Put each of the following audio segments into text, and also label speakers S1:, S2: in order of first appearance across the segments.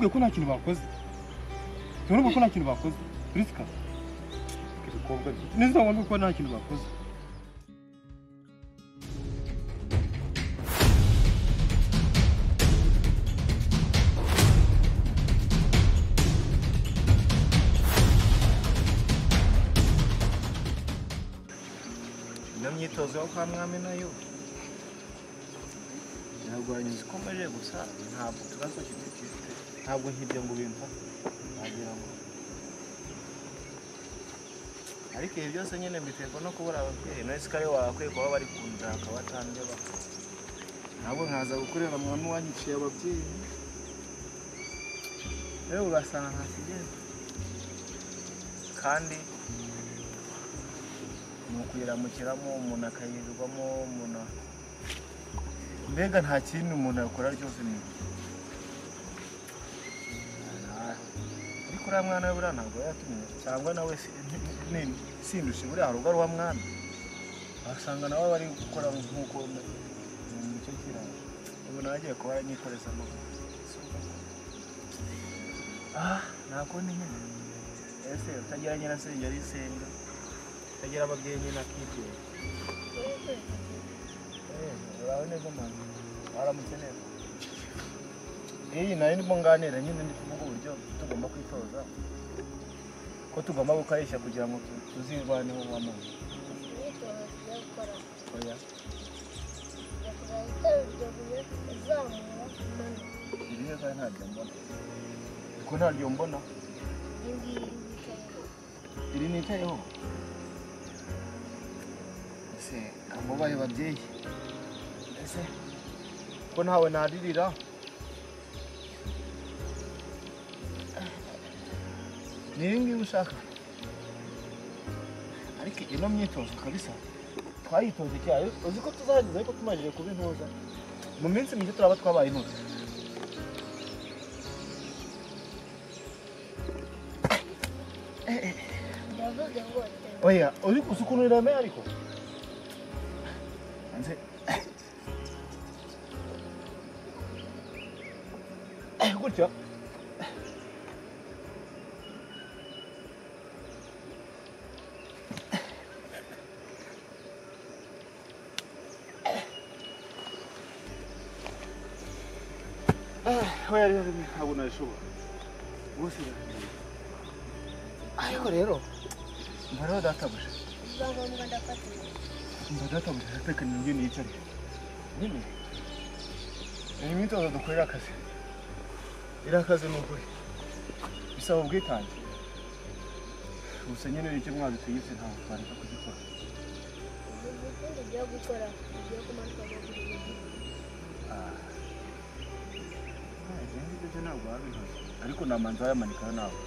S1: Ntumbwiye ko nta kintu bakoze. Ntumbwiye ko nta kintu bakoze. Priska. Ibikobwa neza wambwiye ko nta kintu bakoze.
S2: Imyitozo yo kwa mwami nayo ntabwo ikomeje gusa ntabwo utubazo gifite ntabwo nkibyo ngo bimfate wagira ngo ariko ibi byose nyine mbiterwa no kubura ababyeyi none se aribo bagakwiye kuba bari kunshaka batandeba ntabwo nkaza gukorera mwami wanyiciye ababyeyi rero ugasanga ntakigenda kandi ni ukuyiramukiramo umuntu akayirirwamo umuntu mbega nta kintu umuntu yakora cyose ni ariko uriya mwana we buriya ntabwo yatumye cyangwa nawe sindushe buriya hari ubwo ari uwa mwana wasanga nawe bari gukora nk'uko mu cyo kirango ubu nawe agiye kuba yanyikoreza amaguru nta kundi nyine ese utagira nyirasenge arisenga utagira ababyeyi nyine akibwira uraho neza mama waramutse neza iyi nayo ndimo nganira nyine ndi kuvuga uburyo tugomba kwitoza ko tugomba gukarishya kugira ngo tuzirwaneho wa muntu oya irihe kandi ntaryo mbona ko ntaryo mbona iri nicayeho ese amubaye babyeyi ese ko ntawe naririra ni iyi ngiyi ushaka ariko ino myitozo kabisa twayitoze cyane uzi ko tuzahageza ariko tumajije kuba intoza mu minsi mike turaba twabaye intoza oya uri uzi ukuntu iremeye ariko nze gutya oya ntabwo nabishobora rwose ariko rero mbaraho databuja mba databuja reka nongere nicare nyine iyi myitozo dukorera akazi iriya akazi ni ukuri bisaba ubwitange gusa nyine icyo mwadutegetse ntabwo twareka kugikora
S3: ugiye gukora ugiye kumanuka amaguru.
S2: Ibyo ngibyo byo ntabwo wabinoze ariko namanza wayamanikaho nawe.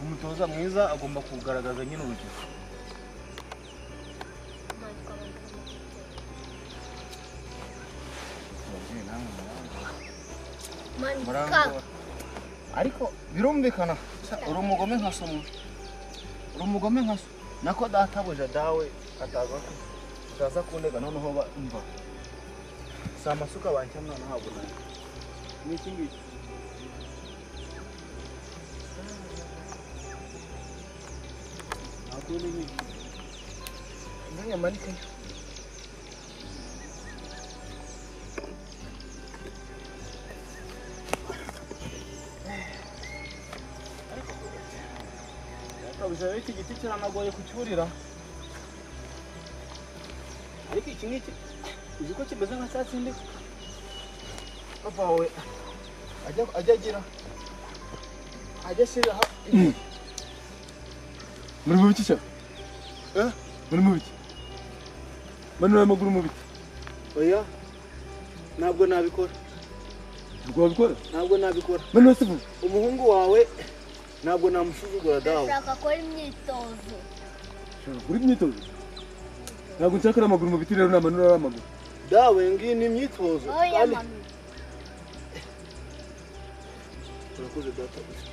S2: Umutoza mwiza agomba kugaragaza nyine urugero. Ariko birumvikana uri umugome nka so, uri umugome nka so nako databuja dawe ataza kundega noneho mva si amasuka banshya mwana ntabwo nawe ni iki ngiki ntabwo ni iki ntanyamanikeyo. Databuja iki giti kiranagoye kucyurira ariko iki ngiki uzi ko kimeze nka cya kindi papa wawe ajya agira ajya ashyiraho.
S1: Muri mu biki se? Muri mu biki? Manura amaguru mu biti.
S2: Oya ntabwo nabikora.
S1: Ntabwo wabikora?
S2: Ntabwo nabikora.
S1: Manura se vuba.
S2: Umuhungu wawe ntabwo namusuzugura dawe.
S3: Ndashaka gukora imyitozo.
S1: Ushaka gukora imyitozo? Ntabwo nshaka amaguru mu biti rero namanura amaguru.
S2: Dawe ngiyi ni imyitozo.
S3: Oya mami.
S2: Urakoze databuja.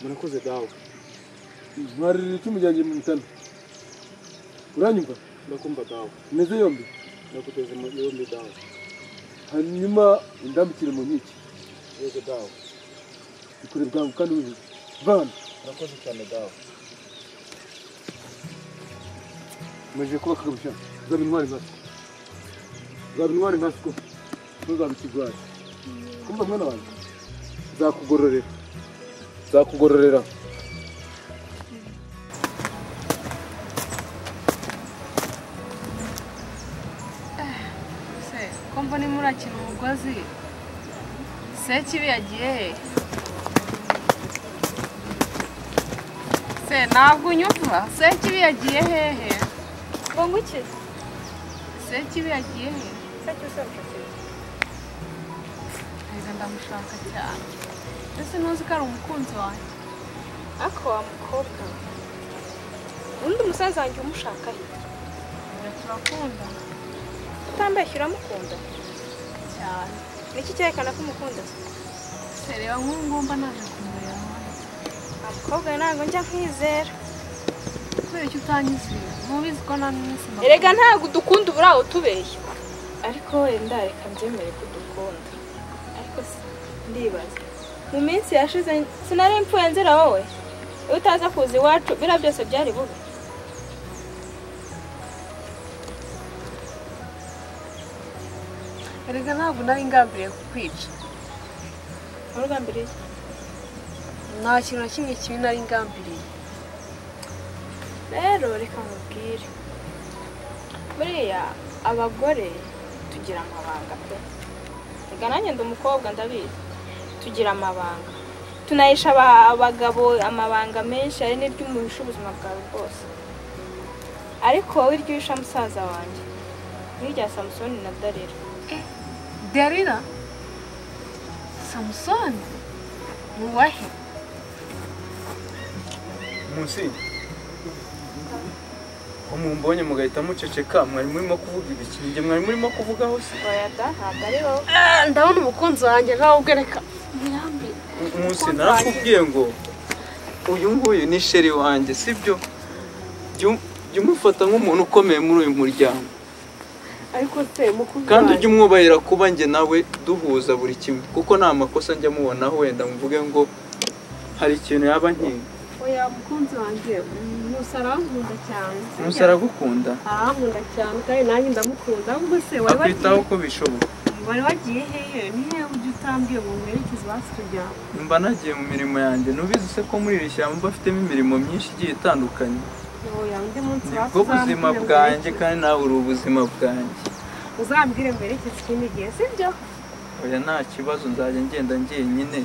S1: Murakoze dawe. Ntwarira icumu ryanjye mu mutana. Uranyumva? Ndakumva dawe. Meze yombi. Ndakuteze yombi dawe. Hanyuma undambikire mu nkiki. Yego dawe. Ikore bwangu kandi wihuse. Vana. Murakoze cyane dawe. Maze kuba kagabisha. Zaba intwari nka siko. Zaba intwari nka siko. Ntuzaba ikigwari. Kumva mwana wanjye. Nzakugororera. Nzakugororera.
S4: Se, ko mbona murakina umugozi. Sekibi yagiye he? Se, ntabwo unyumva. Sekibi yagiye hehe?
S5: Ngo iki?
S4: Sekibi yagiye he?
S5: Sekibi ushaka.
S4: Reka ndamushaka cyane. Ese ntuzi ko ari umukunzi wanjye?
S5: Ako wa mukobwa. Undi umusaza wanjye umushaka he?
S4: Turakunda.
S5: Utambeshya uramukunda?
S4: Cyane.
S5: Niki cyerekana ko umukunda se?
S4: Se reba nk'ubu ngomba naje kumureba.
S5: Wa mukobwa ntabwo njya nkwizera.
S4: Kubera icyo utanyizera? Ntubizi ko nta minsi mbakunda.
S5: Erega ntabwo udukunda ubura utubeshya. Ariko wenda reka mbyemere ko udukunda. Ariko ndibaza. Mu minsi yashize sinari mpfuye nzira wowe. Iyo utaza kuza iwacu biriya byose byari bube.
S4: Erega ntabwo nari ngambiriye kukwica.
S5: Wari ugambiriye iki?
S4: Nta kintu na kimwe kibi nari ngambiriye.
S5: Rero reka nkubwire. Buriya abagore tugira amabanga pe. Reka nanjye ndi umukobwa ndabizi. Tugira amabanga. Tunahisha abagabo amabanga menshi ari n'iryo umuhisha ubuzima bwawe bwose. Ariko wowe iryo uhisha musaza wanjye n'irya Samusoni na Dalila.
S4: Dalila? Samusoni? Ni uwahe?
S6: Munsi ko mumbonye mugahita muceceka, mwari murimo kuvuga ibiki? Njye mwari murimo kuvugaho se?
S5: Oya da, ntabwo ari wowe.
S4: Ndabona umukunzi wanjye nawe ubwe reka mirambi.
S6: Munsi narakubwiye ngo uyu nguyu ni sheri wanjye, sibyo? Jya umufata nk'umuntu ukomeye muri uyu muryango.
S4: Ariko se mukunzi
S6: kandi ujye umwubahira kuba njye nawe duhuza buri kimwe, kuko nta makosa njya mubonaho wenda mvuge ngo hari ikintu yaba nkinga.
S4: Oya mukunzi wanjye, Musa arankunda cyane.
S6: Musa aragukunda?
S4: Arankunda cyane kandi nanjye ndamukunda. Ahubwo se wari
S6: akwitaho uko bishoboka.
S4: Wari wagiye hehe? Ni hehe ujya utambwiye ngo mwerekeze basi tujyana?
S6: Mba nagiye mu mirimo yanjye. Nubizi se ko muri iri shyamba mba mfitemo imirimo myinshi igiye itandukanye.
S4: Oya undi munsi basi
S6: nibwo buzima bwanjye kandi nawe uri ubuzima bwanjye.
S4: Uzambwire mwerekeze ikindi gihe, sibyo?
S6: Oya nta kibazo, nzajya ngenda njyenyine.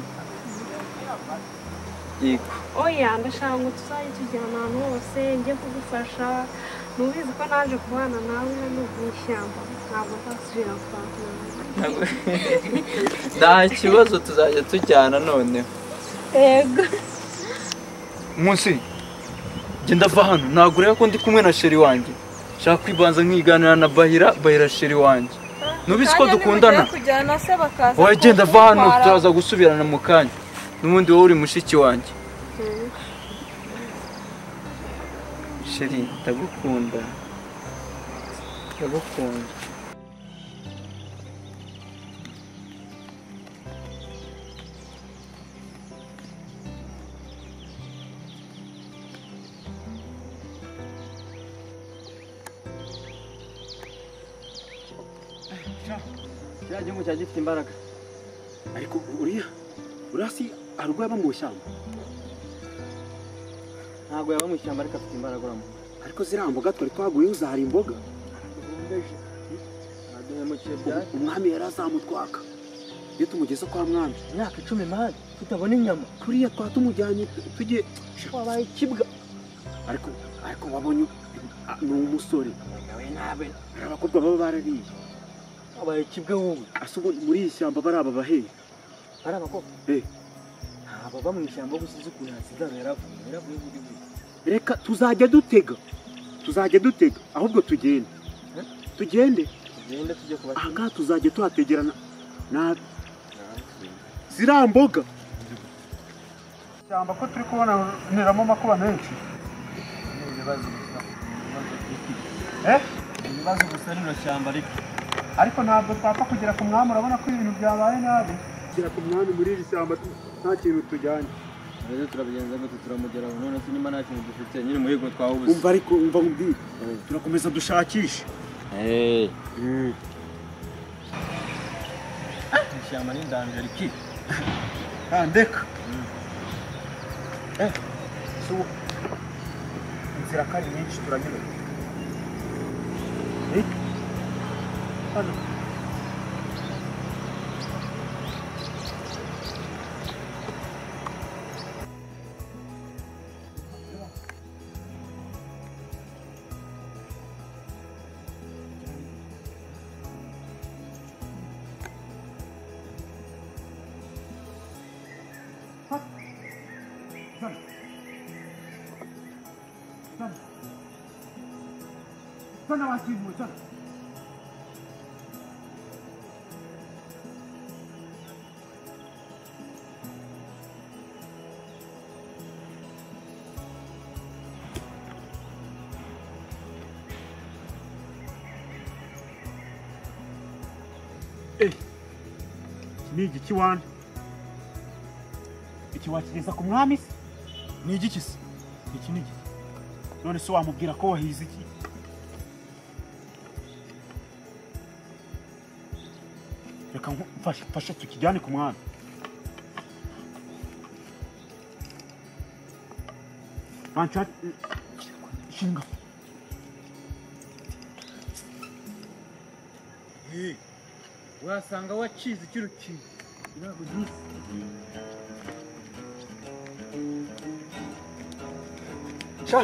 S6: Yego.
S4: Oya ndashaka ngo tuzajye tujyana ahantu hose njye kugufasha. Nubizi ko naje kubana nawe hano mu ishyamba, ntabwo nzasubira kwa mama.
S6: Nta kibazo tuzajya tujyana noneho.
S5: Yego.
S6: Munsi njye ndava hano, ntabwo ureba ko ndi kumwe na sheri wanjye. Nshaka kwibanza nkiganira na Bahira, Bahira sheri wanjye. Nubizi ko dukundana. Oya genda va hano, turaza gusubirana mu kanya. N'ubundi wowe uri mushiki wanjye. Sheri ndagukunda. Ndagukunda.
S1: Kiriya gihugu cyari gifite imbaraga. Ariko uriya urasi arwaye aba mu ishyamba. Ntabwo yaba mu ishyamba ariko afite imbaraga uramu. Ariko ziriya mboga twari twaguye uzahara imboga. Umwami yari azamutwaka. Iyo tumugeze kwa mwami. Imyaka 10 mani tutabona inyama. Kuriya twatumujyanye tugiye wabaye ikibwa. Ariko wabonye ni umusore. Nawe abakobwa baba barariye. Wabaye ikibwa wowe. Ase ubundi muri iyi shyamba bari aba baheye. Ari abakobwa? Ntabwo mu ishyamba gusa uzi ukuntu hasigara yaravuye buri buri. Reka tuzajya dutega. Tuzajya dutega ahubwo tugende. Tugende. Tugende tujye kuba. Aha tuzajya tuhategerana nabi. Ziriya mboga. Ishyamba ko turi kubona nteramo amakuba menshi.
S2: Ibibazo gusa. Ibibazo gusa rino shyamba ariko.
S1: Ariko ntabwo twapfa kugera ku mwami, urabona ko ibintu byabaye nabi. Kugera ku mwami muri iri shyamba nta kintu tujyanye.
S2: Rero turabigenza gute turamugeraho none se niba nta kintu dufite nyine umuhigo twawubuze.
S1: Umva ariko umva nkubwire. Turakomeza dushakishe.
S2: Ishyamba ni danger ki?
S1: Ndeka. So inzira kari nyinshi turanyura. Hano. Zana wakintu zana. Ni igiki wana? Iki wakigeza ku mwami se? Ni igiki se? Iki ni igiki. None se wamubwira ko wahize iki? Reka mfashe tukijyane ku mwami. Mancha shinga.
S6: Wasanga wacize kino kintu. Ntabwo nzi.
S1: Sha.